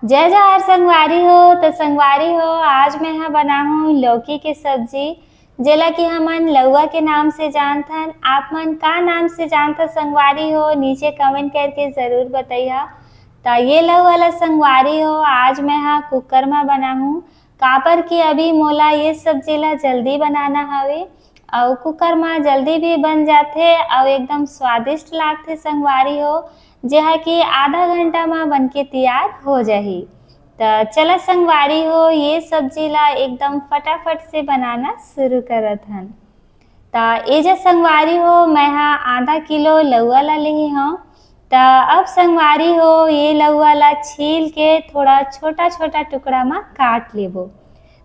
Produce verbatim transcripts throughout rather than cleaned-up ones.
जय जोहार संगवारी हो। तो संगवारी हो, आज मैं हा बनाहूँ लौकी के सब्जी, जेला कि हमन लौवा के नाम से जानथन। आप मन का नाम से जानथन संगवारी हो, नीचे कमेंट करके जरूर बतैया। त ये लौवा ला संगवारी हो, आज मैं हा कुकर मा बनाहूँ, काबर कि अभी मोला ये सब्जी ला जल्दी बनाना हवे। अउ कुकर मा जल्दी भी बन जाथे अउ एकदम स्वादिष्ट लागथे संगवारी हो, जेहा कि आधा घंटा मा बनके तैयार हो जाही। त चला संगवारी हो, ये सब्जी ला एकदम फटाफट से बनाना शुरू करत हन। त ए जा संगवारी हो, मैं हा आधा किलो लौवा ला लेहे हव। त अब संगवारी हो, ये लौवा ला छील के थोड़ा छोटा-छोटा टुकड़ा मा काट लेबो।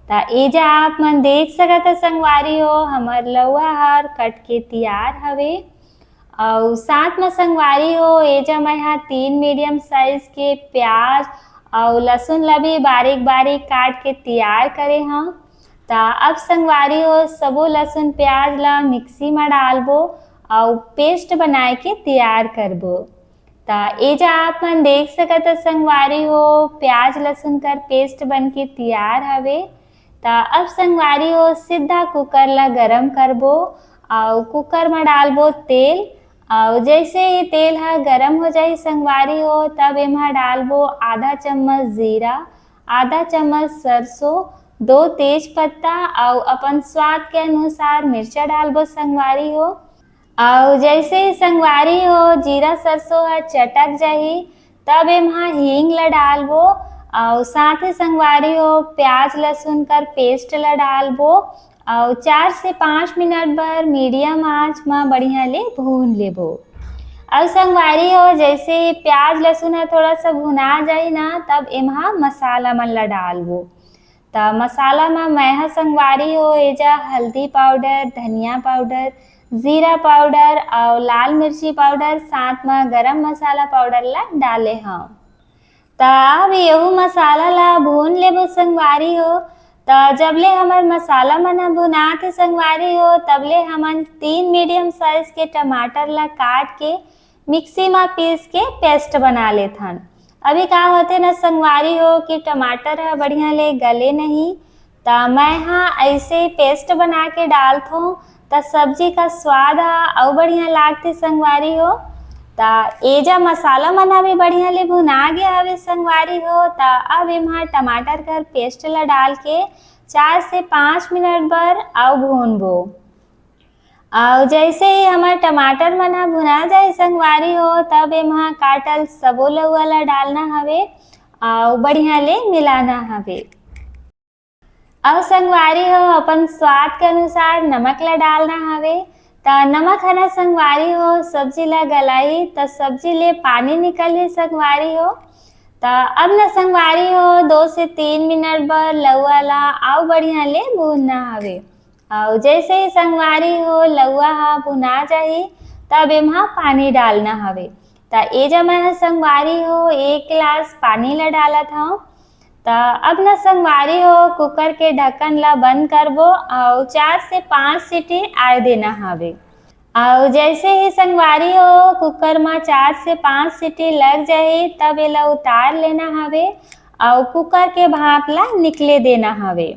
त ए जा आप मन देख सकत ह संगवारी हो, हमर लौवा हर कट के तैयार हवे। अउ साथ म संगवारी हो, ए जा मैं हा तीन medium size के प्याज अउ लहसुन ला भी बारीक-बारीक काट के तैयार करे हव। त अब संगवारी हो, सबो लहसुन प्याज ला मिक्सी म डालबो अउ paste बनाए के तैयार करबो। त ए जा आप मन देख सकत ह संगवारी हो, प्याज लहसुन कर paste बन के तैयार हवे। त अब संगवारी हो, सीधा कुकर ला गरम करबो अउ कुकर म डालबो तेल। अउ जैसे ही तेल ह गरम हो जाही संगवारी हो, तब एमा डालबो आधा चम्मच जीरा, आधा चम्मच सरसों, दो तेज पत्ता अउ अपन स्वाद के अनुसार मिर्चा डालबो संगवारी हो। अउ जैसे ही संगवारी हो, जीरा सरसों ह चटक जाही, तब एमा हींग ल डालबो। अउ साथ ही संगवारी हो, प्याज लहसुन कर paste ल डालबो अउ चार से पाँच मिनट बर medium आंच म बढ़िया ले भून लेबो। अउ संगवारी हो, जैसे प्याज लहसुन ह थोड़ा सा भुना जाही ना, तब एमा मसाला मन ल डालबो। त मसाला म मैं ह संगवारी हो, ए जा हल्दी पाउडर, धनिया पाउडर, जीरा पाउडर अउ लाल मिर्ची पाउडर, साथ म गरम मसाला पाउडर ला डाले हव। त अब यहू मसाला ला भून लेबो संगवारी हो। त जब ले हमर मसाला मन ह भुनात हे संगवारी हो, तब ले हमन तीन medium size के टमाटर ला काट के मिक्सी म पीस के paste बना लेथन। अभी का होथे न संगवारी हो कि टमाटर ह बढ़िया ले गले नहीं, त मैं ह ऐसे paste बना के डालथों, त सब्जी का स्वाद ह अउ बढ़िया लागथे संगवारी हो। त ए जा मसाला मन ह भी बढ़िया ले भुना गे हवे संगवारी हो। त अब एमा टमाटर कर paste ला डाल के चार से पाँच मिनट बर अउ भूनबो। अउ जैसे ही हमर टमाटर मन ह भुना जाही संगवारी हो, तब एमा काटल सबो लउवा ला डालना हवे अउ बढ़िया ले मिलाना हवे। अउ संगवारी हो, अपन स्वाद के अनुसार नमक ला डालना हवे। त नमक ह ना संगवारी हो, सब्जी ला गलाही, त सब्जी ले पानी निकलही संगवारी हो। त अब ना संगवारी हो, दो से तीन मिनट बर लउवा ला अउ बढ़िया ले भूनना हवे। अउ जैसे ही संगवारी हो, लउवा ह भुना जाही, तब एमा पानी डालना हवे। त ए जा मैं ह संगवारी हो, एक गिलास पानी ला डालत हव। त अब ना संगवारी हो, कुकर के ढक्कन ला बंद करबो अउ चार से पाँच सीटी आए देना हवे। अउ जैसे ही संगवारी हो, कुकर म चार से पाँच सीटी लग जाही, तब एला उतार लेना हवे अउ कुकर के भाप ला निकले देना हवे।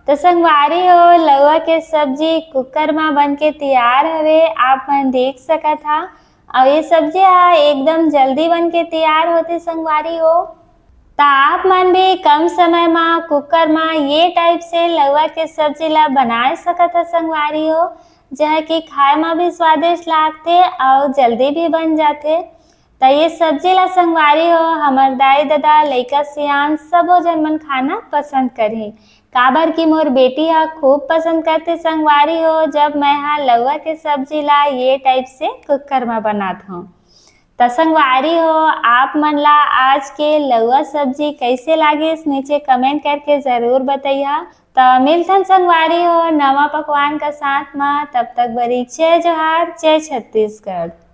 त संगवारी हो, लउवा के सब्जी कुकर म बन के तैयार हवे, आप मन देख सकत हा। अउ ये सब्जी ह एकदम जल्दी बन के तैयार होथे संगवारी हो। त आप मन भी कम समय म कुकर म ये type से लउवा के सब्जी ला बनाए सकत ह संगवारी हो, जेहा कि खाए म भी स्वादिष्ट लागथे अउ जल्दी भी बन जाथे। त ये सब्जी ला संगवारी हो, हमर दाई ददा, लइका सियान सबो झन मन खाना पसंद करही, काबर कि मोर बेटी ह खूब पसंद करथे संगवारी हो, जब मैं ह लउवा के सब्जी ला ये type से कुकर म बनात हव। त संगवारी हो, आप मन ला आज के लउवा सब्जी कइसे लागिस, नीचे comment करके जरूर बतइहा। त मिलथन संगवारी हो नवा पकवान का साथ म, तब तक बरी जय जोहार, जय छत्तीसगढ़।